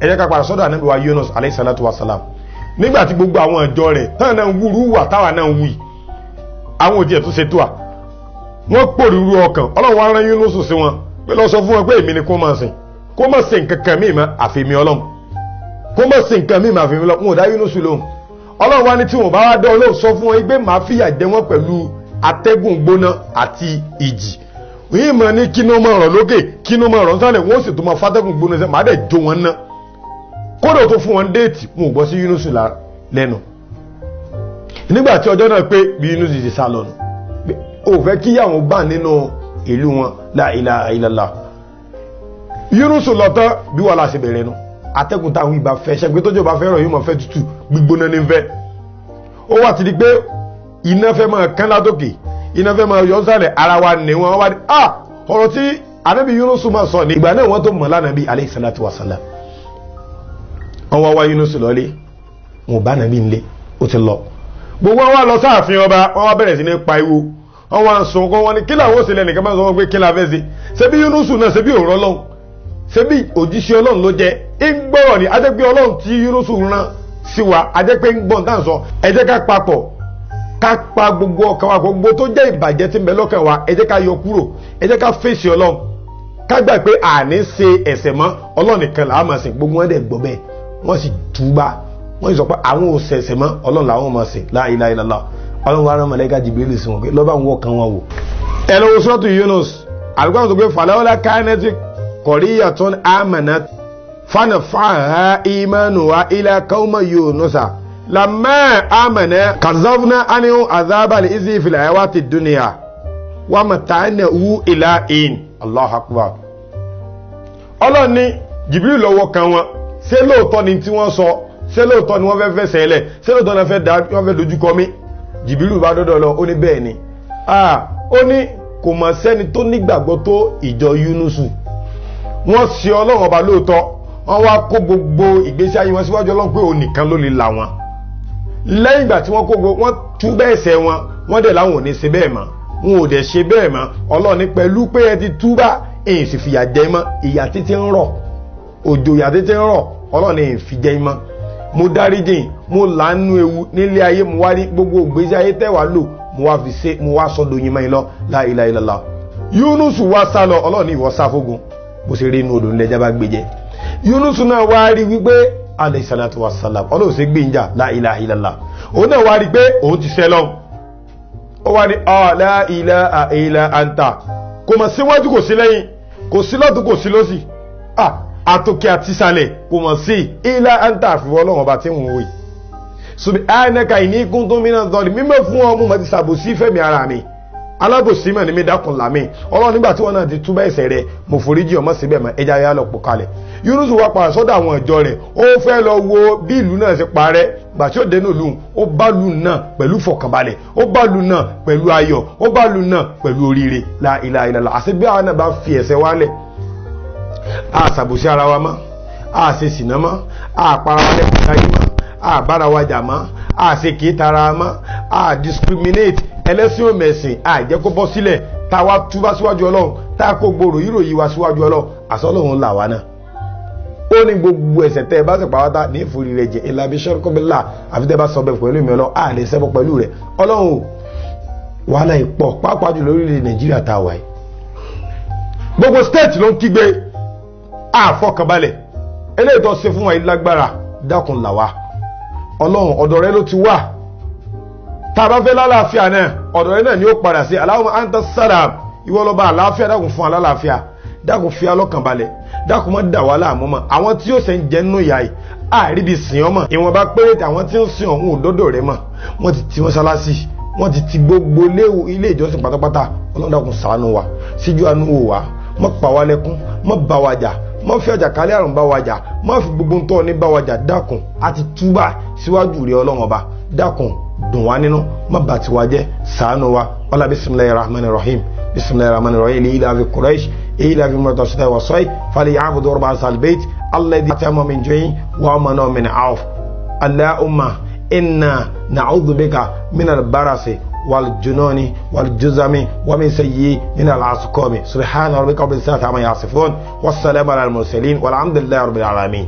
Ẹ jẹ́ ká padà sọ́dọ̀ Ànábì wa Yunus alayhi salatu wa salam. Nígbà tí gbogbo àwọn ìjọ rẹ̀ tán náà ń wúrú wà táwa náà ń wù yìí, àwọn òjì ẹ̀ tó ṣe tó à, wọ́n pòrúurú ọkàn. Ọlọ́run wá rán Yunus sí wọn pé lọ sọ fún wọn pé èmi ni kó máa sìn, kó má sìn kankan míì mọ́ àfi mi Ọlọ́run, kó má sìn nǹkan míì mọ́ àfi mi Ọlọ́run. Wọn ò dá Yunus lóhùn. Ọlọ́run wá ní tí wọn bá wá dán Ọlọ́run sọ fún wọn pé màá fìyà jẹ wọ́n pẹ̀lú atẹ́gùn gbóná àti ìjì. Yìí mọ̀ ní kí ní ó máa rọ̀ lókè, kí ní ó máa rọ̀ nísàlẹ̀, wọ́n sì tún máa fátẹ́gùn gbóná sẹ́, màá dẹ̀ jó wọn ná. Kódà tó fún wọn déètì, wọn ò gbọ́ sí Yunus lẹ́nu. Nígbà tí ọjọ́ náà pé bí Yunus ti sá lọ nù, ó fẹ́ kíyàwó bá nínú ìlú wọn. La ilaha illallah. Yunus lọ tán bí wàhálà ṣe bẹ̀rẹ̀ nu. Atẹ́gùn táwọn ìbá fẹ́ ṣẹ́gbẹ́ tójò bá fẹ́ rọ̀ yóò máa fẹ́ tútù, gbígbóná ní fẹ́. Ó wá ti di pé iná fẹ́ máa kán látòkè, iná fẹ́ máa yọ sálẹ̀, ara wa ní wọn wá ní ah ọ̀rọ̀ tí Ànábì Yunus máa sọ ní ìgbà náà wọ́n tó mọ̀ lánàbí alayhi salatu wa salam. Wọ́n wá wá Yunus lọ́lé, wọn ò bá nàbí nílé, ó ti lọ. Gbogbo wọn wá lọ sáàfin ọba, wọn wá bẹ̀rẹ̀ sí ní pariwo, wọn wá ń sunkún, wọn ní kí làwọn òsèlè nìkan máa ń sọ wọn pé kí la fẹ́ ṣe, ṣebí Yunus náà ṣebí òrọ́ lọ́hùn, ṣebí òjíṣẹ́ Ọlọ́run ló jẹ́, ń gbọ́rọ̀ ni, ajẹ́ pé Ọlọ́run tí Yunus rán sí wa, ajẹ́ pé ń gbọ́n tá à ń sọ. Ẹ jẹ́ ká papọ̀, ká pa gbogbo ọkàn wa, gbogbo tó jẹ́ ìbàjẹ́ tí ń bẹ lọ́kàn wa, ẹ jẹ́ ká yọ kúrò, ẹ jẹ́ ká fèsì Ọlọ́run, ká gbà pé àní ṣe ẹ̀ṣẹ̀ mọ́, Ọlọ́run nìkan là á máa sìn. Gbogbo wọn dẹ̀ gbọ́ bẹ́ẹ̀, wọ́n sì túbà, wọ́n sì sọ pé àwọn ò ṣẹ̀ṣẹ̀ mọ́, Ọlọ́run làwọn máa sìn. La ilaha illallah. Ọlọ́run wa rán màláíkà Jibril sí wọn pé lọ́ba ń wọ́ kan wọn wò. Ẹ lọ wo Suratu Yunus, àbíkọ́ àwọn tó gbé falawla kanat qaryatun amanat fanafa'aha imanuha ila qauma Yunusa lamma amana kazavna anhu azaba al-izi fil hayati dunya wa mata'nahu ila in. Allahu akbar. Ọlọ́run ní Jibril lọ́wọ́ kan wọn, ṣé lóòótọ́ ni tí wọ́n sọ, ṣé lóòótọ́ ni wọ́n fẹ́ fẹsẹ̀ lẹ̀, ṣé lóòótọ́ ni wọ́n fẹ́ dojúkọ mí? Jibril bá dọ́dọ̀ lọ, ó ní bẹ́ẹ̀ ni. Ó ní kò mọ̀ sẹ́ni tó nígbàgbọ́ tó ìjọ Yunusu. Wọ́n ṣe Ọlọ́run ọba lóòótọ́, wọ́n wá kó gbogbo ìgbésí ayé wọn síwájú Ọlọ́run pé òun nìkan ló lè là wọn. Lẹ́yìn ìgbà tí wọ́n kó gbogbo wọ́n tú bẹ́ẹ̀ ṣẹ̀ wọn, wọ́n dẹ̀ láwọn ò ní ṣe bẹ́ẹ̀ mọ́, wọn ò dẹ̀ ṣe bẹ́ẹ̀ mọ́. Ọlọ́run ní pẹ̀lú pé ẹ ti túbà, èyí sì fìyà jẹ mọ́, ìyà títí ń rọ̀, òjò ìyà títí ń rọ̀, Ọlọ́run ní èyí fi jẹ mọ́. Mo dáríjìn, mo làánú ewu nílé ayé, mo wá ní gbogbo ìgbésí ayé tẹ́wàá lò, mo wá fi ṣe, mo wá sọ́dọ̀ yín mọ́ yín lọ. La ilaha illallah. Yunus wá sá lọ, Ọlọ́run ní ìwọ sá fógun, bó ṣe rí inú odò ńlẹ̀ jábá gbé jẹ. Yunus náà wá rí wípé alayhi salatu wa salam, Ọlọ́run ṣe gbé ń jà. La ilaha illallah. Òun náà wá rí pé òun ti ṣẹ̀ lọ, ó wá ní la ilaha illa anta, kò mọ̀ síwájú kò sí lẹ́yìn, kò sí lọ́tún kò sí lósì, àtòkè àti ìsàlẹ̀ kò mọ̀ sí illa anta, àfiwọ́ Ọlọ́run ọba tí ń wò yìí. Subhanaka inni kuntu minaz zalimin, mímọ́ fún ọmọ mo ti ṣàbòsí fẹ́mi ara mi, alábòsí mọ̀ ní mi, dákun làmì. Ọlọ́run nígbà tí wọ́n náà ti túbọ̀ ẹ̀ṣẹ̀ rẹ̀, mo foríjì ọmọ síbẹ̀ mọ́, ẹja yá lọ pò kalẹ̀. Yunus wá padà sọ́dọ̀ àwọn ìjọ rẹ̀, ó fẹ́ lọ wo bí ìlú náà ṣe parẹ́. Gbà tí ó dénú ìlú, ó bá lù náà pẹ̀lú fọkànbalẹ̀, ó bá lù náà pẹ̀lú ayọ̀, ó bá lù náà pẹ̀lú oríire. La ilaha illallah. Àṣẹ bí àwọn náà bá fi ẹ̀ṣẹ̀ wálẹ̀, a ṣàbòsí ara wa mọ́, a ṣe ṣìnà mọ́, a para wa lẹ́kùn ayé mọ́, a bára wa jà mọ́, a ṣe kìí tara mọ́, a discriminate ẹlẹ́sìn òmẹ̀sìn, a jẹ́ kó bọ́ sílẹ̀, tá a wá túbá síwájú Ọlọ́run, tá a kó gbòòrò yírò yí wa síwájú Ọlọ́run, àṣọ Ọlọ́run là wá náà. Ó ní gbogbo ẹ̀ṣẹ̀ tẹ́ ẹ bá sì pàwọ́tá ní ìforí rẹ̀ jẹ́ ìlàbí sọ́kọ́bílà, àfi tẹ́ bá sọ bẹ́ẹ̀ pẹ̀lú mi Ọlọ́run, a lè ṣẹbọ pẹ̀lú rẹ̀. Ọlọ́run wàhálà ìpọ̀ pàápàá jùlọ lórílẹ̀ Nàìjíríà tá a wà yìí. Gbogbo state ló ń kígbe àfọkànbalẹ̀, eléyìí tó ṣe fún wa yìí lágbára, dákun là wá. Ọlọ́run ọ̀dọ̀ rẹ ló ti wà, tá a bá fẹ́ lálàáfíà náà ọ̀dọ̀ rẹ náà ni ó padà sí. Allahumma anta salam, ìwọ lọ́ba àlàáfíà, dákun fún alálàáfíà, dákun fi alọ́kànbalẹ̀, dákun má dà wá láàmú mọ́. Àwọn tí ó ṣe ń jẹ nínú ìyá yìí àríbi sìn ọmọ, ìwọ̀nba péréte àwọn tí ń sìn ọ̀hún òdòdó rẹ mọ̀, wọ́n ti ti mọ́sálásí, wọ́n ti ti gbogbo ilé ìjọsìn pátápátá. Ọlọ́run dákun ṣàánú wa, síjú àánú wò wá, má pa wá lẹ́kún, má bá wa jà, má fi àjàkálẹ̀ àrùn bá wa jà, má fi gbogbo ntọ́ ní bá wa jà. Dákun àti túbà síwájú rẹ Ọlọ́run ọba, dákun dùn wá nínú, má bà tiwa jẹ́, ṣàánú wa. Wala bismillahir rahmanir rahim, bismillahir rahmanir rahim, ila fi Quraish ila fi murtasita wa say falyabudu rabba hazal bayt alladhi at'amahum min ju'in wa amanahum min khawf. Allahumma inna na'udhu bika min al-barasi والجنون والجزم ومن سيء من العسقام. سبحان ربك رب العزة عما يصفون والسلام على المرسلين والحمد لله رب العالمين.